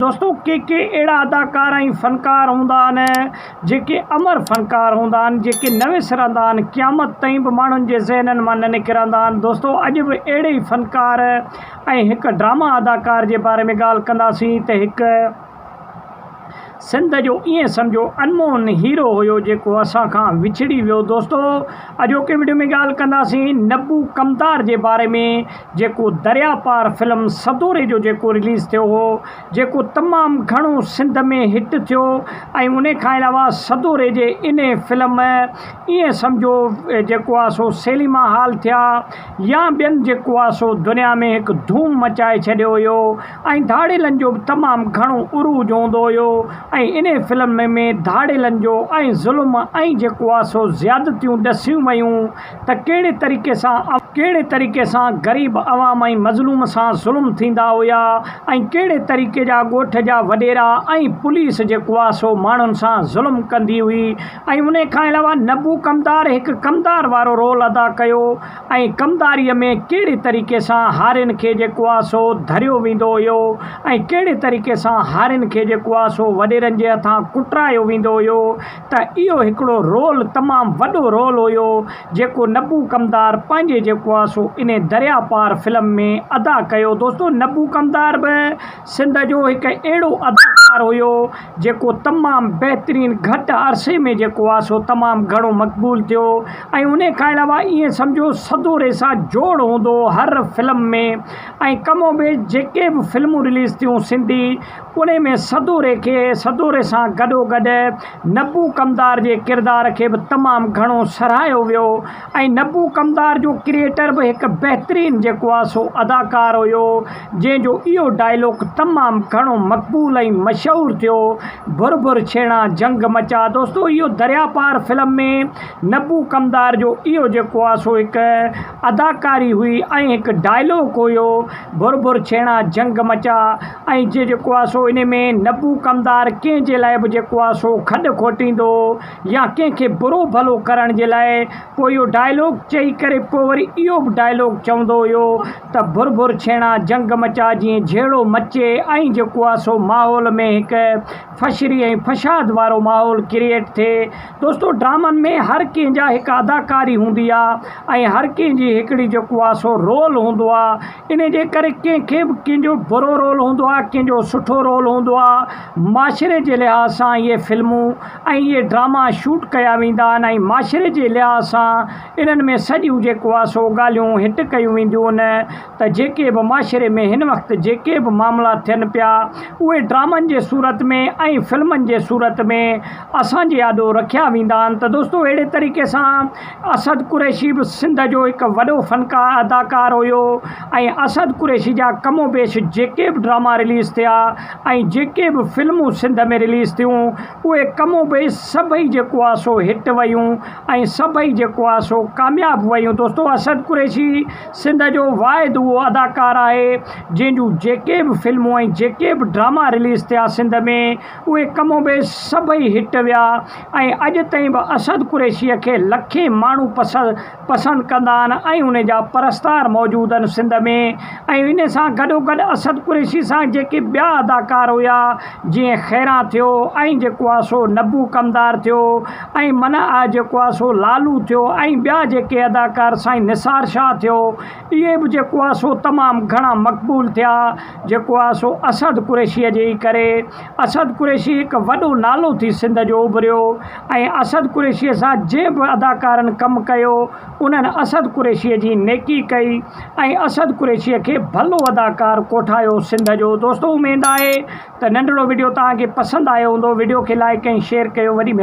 دوستو ڪي ڪي اهڙا اداڪار ۽ فنڪار هوندا آهن جيڪي امر فنڪار هوندا آهن جيڪي نه وسرندا آهن قيامت تائين به ماڻهن جي ذهنن مان نه نڪرندا آهن دوستو اڄ به اهڙي ئي فنڪار ۽ هڪ ڊراما اداڪار جي باري ۾ ڳالهه ڪنداسين ته هڪ سنڌ جو ائين سمجهو انمون هيرو هيو جيڪو اسان کان وڇڙي ويو دوستو اڄوڪي وڊيو ۾ ڳالهه ڪنداسين نبو ڪمدار جي باري ۾ جيڪو دريا پار فلم سدوري جو جيڪو رليز ٿيو هو جيڪو تمام گهڻو سنڌ ۾ هٽ ٿيو ۽ ان کان علاوه سدوري جي ان فلم ائين سمجهو جيڪو آ سو سيليما هال ٿيا يا ٻين جيڪو آ سو دنيا ۾ هڪ ڌوم مچائي ڇڏيو هيو ۽ ڌاڙيلن جو به تمام گهڻو عروج هوندو هيو ۽ انهي فلم ۾ ڌاڙيلن جو ۽ ظلم ۽ جيڪو آ سو زيادتيون ڏسيون ويون ته ڪهڙي طريقي سان ڪهڙي طريقي سان غريب عوام ۽ مظلوم سان ظلم ٿيندا هيا ۽ ڪهڙي طريقي جا ڳوٺ جا وڏيرا ۽ پوليس جيڪو آ سو ماڻهن سان ظلم ڪندي هئي ۽ انهي کان علاوه نبو ڪمدار هڪ ڪمدار وارو رول ادا ڪيو ۽ ڪمداريء ۾ ڪهڙي طريقي سان هارين کي جيڪو آ سو ڌريو ويندو هيو ۽ ڪهڙي طريقي سان هارين کي جيڪو آ سو وڏيرن جي هٿان ڪٽرايو ويندو هيو ته اهو هڪڙو رول تمام وڏو رول هيو جيڪو نبو ڪمدار پنهنجي جيڪو آ سو انهي دريا پار فلم ۾ ادا ڪيو دوستو نبو ڪمدار به سنڌ جو هڪ اهڙو اداڪار هيو جيڪو تمام بهترين گهٽ عرصي ۾ جيڪو آ سو تمام گهڻو مقبول ٿيو ۽ انهي کان علاوه ائين سمجهو سدوري سان جوڙ هوندو هو هر فلم ۾ ۽ ڪم و بيش جيڪي به فلمون رليز ٿيون سنڌي انهي ۾ سدوري کي سدوري سان گڏو گڏ نبو ڪمدار جي ڪردار کي به تمام گهڻو سراهيو ويو ۽ نبو ڪمدار جو ڪريئيٽر به هڪ بهترين جيڪو آ سو اداڪار هيو جنهن جو اهو ڊائلوڪ تمام گهڻو مقبول ۽ مشهور ٿيو ڀر ڀر ڇيڻا جنگ مچا دوستو اهو دريا پار فلم ۾ نبو ڪمدار جو اهو جيڪو آ سو هڪ اداڪاري هئي ۽ هڪ ڊائلوڪ هيو ڀر ڀر ڇيڻا جنگ مچا ۽ جي جيڪو آ سو انهي ۾ نبو ڪمدار ڪنهن جي لاء به جيڪو آ سو کڏ کوٽيندو يا ڪنهن کي برو ڀلو ڪرڻ جي لاء پوء اهو ڊائلاگ چئي ڪري پوء وري اهو به ڊائلاگ چوندو هيو ته ڀر ڀر ڇيڻا جنگ مچا جيئن جهيڙو مچي ۽ جيڪو آ سو ماحول ۾ هڪ فشري ۽ فشاد وارو ماحول ڪريئيٽ ٿئي دوستو ڊرامن ۾ هر ڪنهن جا هڪ اداڪاري هوندي آ ۽ هر ڪنهن جي هڪڙي جيڪو آ سو رول هوندو آ انهي جي ڪري ڪنهن کي به ڪنهن جو برو رول هوندو آ ڪنهن جو سٺو رول هوندو آ معاشري جي لحاظ سان اهي فلمون ۽ اهي ڊراما شوٽ ڪيا ويندا آهن ۽ معاشري جي لحاظ سان انهن ۾ سڄيون جيڪو آ سو ڳالهيون هٽ ڪيون وينديون آهن ته جيڪي به معاشري ۾ هن وقت جيڪي به معاملا ٿين پيا اهي ڊرامن جي صورت ۾ ۽ فلمن جي صورت ۾ اسان جي آڏو رکيا ويندا آهن ته دوستو اهڙي طريقي سان اسد قريشي به سنڌ جو هڪ وڏو فنڪار اداڪار هيو ۽ اسد قريشي جا ڪم و بيش جيڪي به ڊراما رليز ٿيا ۽ جيڪي به فلمون سنڌ ۾ رليز ٿيون اهي ڪم و بيش سڀئي جيڪو آ سو هٽ ويون ۽ سڀئي جيڪو آ سو ڪامياب ويون دوستو اسد قريشي سنڌ جو واحد اهو اداڪار آهي جنهن جون جيڪي به فلمون ۽ جيڪي به ڊراما رليز ٿيا سنڌ ۾ اهي ڪم و بيش سڀئي هٽ ويا ۽ اڄ تائين به اسد قريشيء کي لکين ماڻهو پسند ڪندا آهن ۽ ان جا پرستار موجود آهن سنڌ ۾ ۽ ان سان گڏوگڏ اسد قريشي سان جيڪي ٻيا اداڪار هيا جيئن خيران ٿيو ۽ جيڪو آهي سو نبو ڪمدار ٿيو ۽ من آ جيڪو آهي سو لالو ٿيو ۽ ٻيا جيڪي اداڪار سائين نثار شاهه ٿيو اهي به جيڪو آهي سو تمام گهڻا مقبول ٿيا جيڪو آهي سو اسد قريشيء جي ئي ڪري. اسد قريشي هڪ وڏو نالو ٿي سنڌ جو اڀريو ۽ اسد قريشيء سان جنهن به اداڪارن ڪم ڪيو انهن اسد قريشيء جي نيڪي ڪئي ۽ اسد قريشيء کي ڀلو اداڪار ڪوٺايو سنڌ جو. دوستو اميد آهي ته ننڍڙو وڊيو توهان کي پسند آيو هوندو وڊيو کي لائيڪ ۽ شيئر ڪيو وڏي مھرباني.